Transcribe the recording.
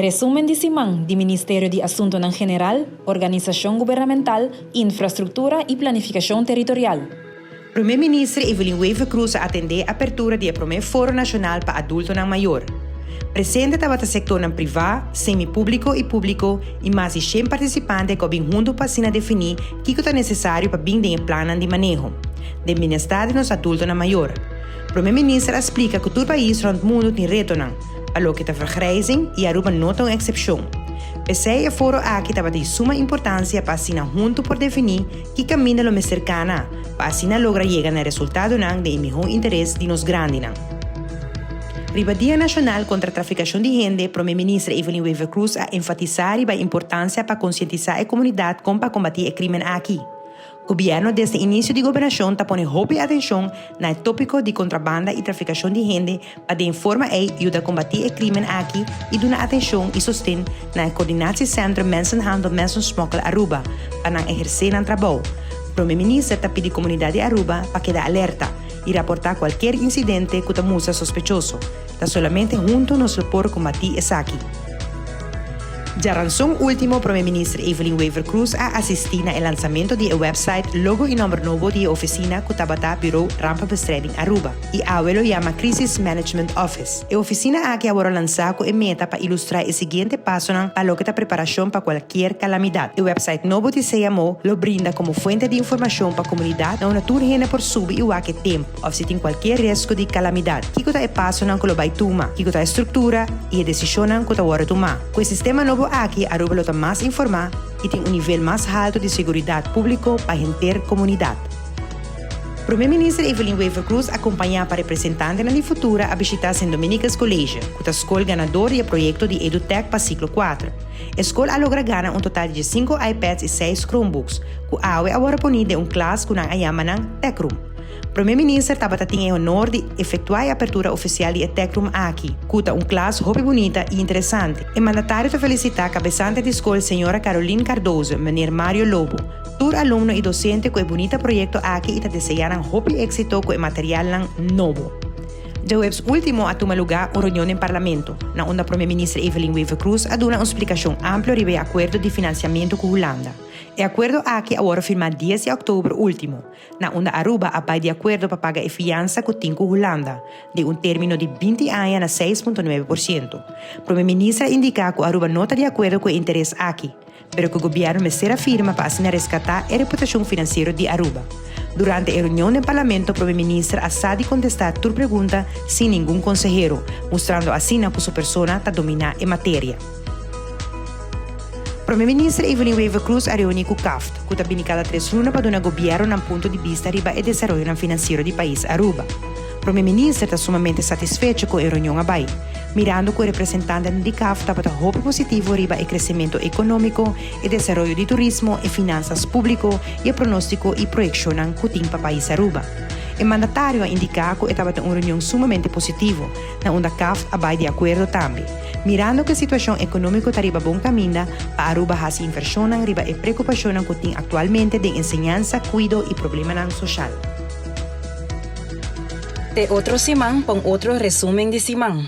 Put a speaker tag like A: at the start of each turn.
A: Resumen di siman di Ministerio di Asuntonan General, Organisacion Gubernamental, Infrastructura y Planificacion Territorial.
B: Prome Minister Evelyn Wever-Croes a atende apertura di e prome Foro Nacional pa Adultonan Mayor. Presente tabata sectornan priva, semi-publico y publico y mas di shen participante cu a bin hunto pa asina defini kico ta necesario pa bin den e plannan di maneho den bienestar di nos adultonan mayor. Prome Minister a splica cu tur pais rond mundo tin retonan pa loke ta vergrijzing y Aruba no ta un excepcion. P'esey e foro aki tabata di suma importancia pa asina hunto por defini ki caminda lo mester cana pa asina logra yega na resultadonan den e miho interes di nos grandinan. Riba Dia Nacional contra Traficacion di Hende, Prome Minister Evelyn Wever-Croes a enfatisa riba e importancia pa concientisa e comunidad con pa combati e crimen aki. Gobierno desde inicio di gobernacion ta pone hopi atencion na e topico di contrabanda y traficacion di hende pa den forma ey yuda combati e crimen aki y duna atencion y sosten na e Coördinatiecentrum Mensenhandel Mensensmokkel Aruba pa nan eherce nan trabou. Prome Minister ta pidi comunidad di Aruba pa keda alerta y raporta cualkier incidente cu ta mustra sospechoso. Ta solamente hunto nos lo por combati esaki. Djaranson ultimo Prome Minister Evelyn Wever-Croes a asisti na e lansamento di e website, logo y nomber nobo di e oficina cu tabata Bureau Rampenbestrijding Aruba y awe lo yama Crisis Management Office. E oficina aki a worde lansa cu e meta pa ilustra e siguiente pasonan pa loke ta preparacion pa cualkier calamidad. E website nobo di CMO lo brinda como fuente di informacion pa comunidad na unda tur hende por subi y wak e tempo of si tin cualkier riesgo di calamidad. Kico ta e pasonan cu lo bay tuma? Kico ta e structura y e decisionnan cu ta worde tuma? Cu e sistema nobo aki, Aruba lo ta mas informa y tin un nivel mas halto di seguridad publico pa henter comunidad. Prome Minister Evelyn Wever-Croes acompaña pa representantenan di Futura a bishita Sint Dominicus College, cu ta scol ganador di e proyecto di EduTech pa ciclo cuatro. E scol a logra gana un total di diescinco iPads y seis Chromebooks, cu awe a worde poni den un klas cu nan a yama nan Tech Room. Prome Minister tabata tin e honor di efectua e apertura oficial di e Tech Room aki, cu ta un klas hopi bunita y interesante. E mandatario ta felicita cabesante di scol Señora Caroline Cardozo, Meneer Mario Lobo, tur alumno y docente cu e bunita proyecto aki y ta desea nan hopi exito cu e materialnan nobo. Djaweps ultimo a tuma luga un reunion den Parlamento, na unda Prome Minister Evelyn Wever-Croes a duna un splicacion amplio riba e acuerdo di financiamento cu Hulanda. E acuerdo aki a worde firma dies di october ultimo. na unda Aruba a bai di akuerdo pa paga e fiansa ku tin ku Hulanda, den un término di binti aña na 6.9%. Prome Minister a indiká ku Aruba no ta di akuerdo ku e interes aki, pero ku gobièrnu mester a firma pa asina reskatá e reputashon finansiero di Aruba. Durante e reunion den Parlamento Prome Minister a sa di kontestá tur pregunta sin ningun konsehero, mustrando asina ku su persona ta dominá e materia. Prome Minister Evelyn Wever-Croes a reuni cu CAFT, cu ta bini cada tres luna pa duna gobierno nan punto di bista riba e desaroyonan financiero di pais Aruba. Prome Minister ta sumamente satisfecho con e reunion a bay, mirando cu e representantenan di CAFT tabata hopi positivo riba e crecemento economico, e desaroyo di turismo, e finanzas publico y e pronostico y proyeccionnan cu tin pa pais Aruba. E mandatario a indica cu e tabata un reunion sumamente positivo, na unda CAFT a bay di acuerdo tambe. Mirando ku e situashon ekonómiko ta riba bon kaminda, pa Aruba hasi invershonnan riba e preokupashonnan ku tin aktualmente den enseñansa, kuido i problemanan soshal.
A: Te otro siman pa un otro resumen di siman.